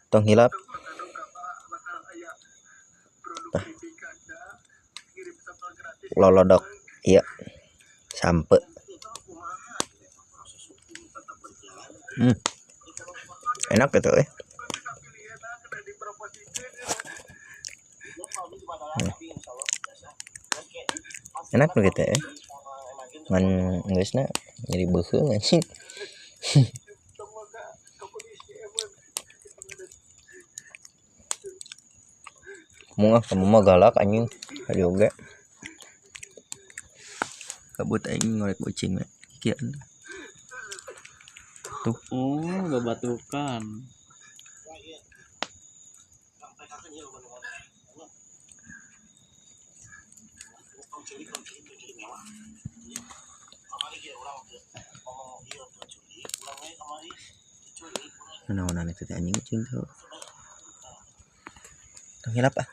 Tong hilap. Tah. Lolodok. Iya. Sampe. Enak gitu eh. Enak begitu ya. Ngan geusna jadi beuheung anjing. Mungah kamu mah galak anjing. Hari oge. Kabut aing ngorek kucing we. Kieu. Tuh. Oh, babatukan. Naonan itu teh anjing kucing tuh. Tong hilap ah.